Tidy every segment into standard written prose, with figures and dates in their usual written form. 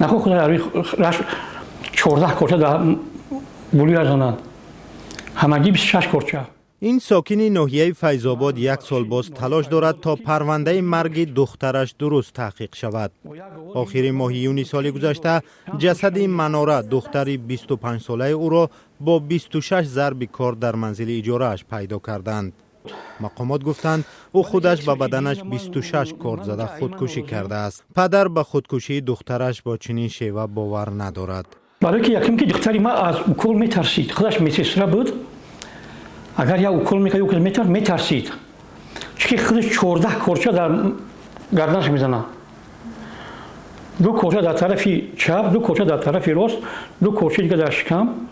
Нахо худа 14 корча дар булӯяш занад, ҳамагӣ 26 корча. Ин сокини ноҳияи Файзобод як сол боз талош дорад, то парвандаи марги духтараш дуруст таҳқиқ шавад. Охири моҳи июни соли гузашта ҷасади Манора, духтари 25-солаи ӯро, бо 26 зарби кор дар манзили иҷорааш пайдо карданд. Мақомот гуфтанд, ӯ худаш ба баданаш 26 корд зада худкушӣ кардааст. Падар ба худкушии духтараш бо чунин шева бовар надорад. Барое ки якум ки духтари ма аз укол метарсид. Худаш медсестра буд, агар як укол мекард, укол метарсид, чунки худаш 14 корча дар гарданаш мезанад: ду корча дар тарафи чап, ду корча дар тарафи рост, ду корча дига дар шикам,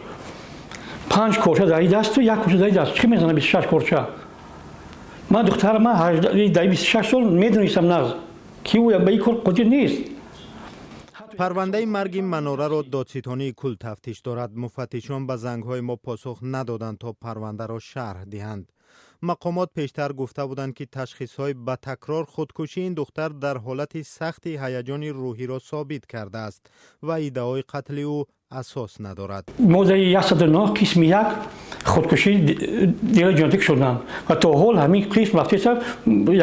панҷ корча дар и дасту як корча дар и даст. Чӣ мезана 26 корча? Ман духтара ман дар 26 сол медонистам нағз, ки ӯ ба ин кор қодир нест. Парвандаи марги Манораро додситонии кул тафтиш дорад. Муфаттишон ба зангҳои мо посух надоданд, то парвандаро шарҳ диҳанд. Мақомот пештар гуфта буданд, ки ташхисҳои ба такрор худкушии ин духтар дар ҳолати сахти ҳаяҷони рӯҳиро собит кардааст ва иддаои қатли ӯ асос надорад. Моддаи 109 қисми 1, худкушӣ, дела ҷиноятӣ шуданд ва то ҳол ҳамин қисм рафтеса,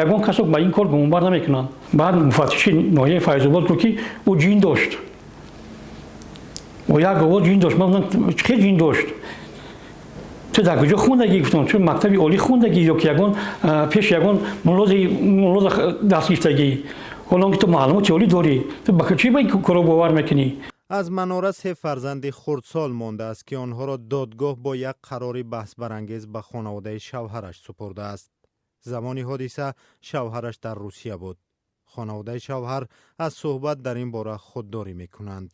ягон касо ба ин кор гумонбар намекунанд. Баъд муфаттиши ноҳияи Файзобод гуфт, ки ӯ ҷин дошт, ӯ як овоз ҷин дошт. Ман гуфтам: «Чӣ ҷин дошт? Ту дар куҷо хондагӣ?» Гуфтам: «Чун мактаби олӣ хондагӣ ё ки ягон пеш ягон муллоза даст гирифтагӣ? Ҳоло он ки ту маълумоти олӣ дорӣ, ту ба чӣ ба ин коро бовар мекунӣ?» Аз Манора се фарзанди хурдсол мондааст, ки онҳоро додгоҳ бо як қарори баҳсбарангез ба хонаводаи шавҳараш супурдааст. Замони ҳодиса шавҳараш дар Русия буд. Хонаводаи шавҳар аз суҳбат дар ин бора худдорӣ мекунанд.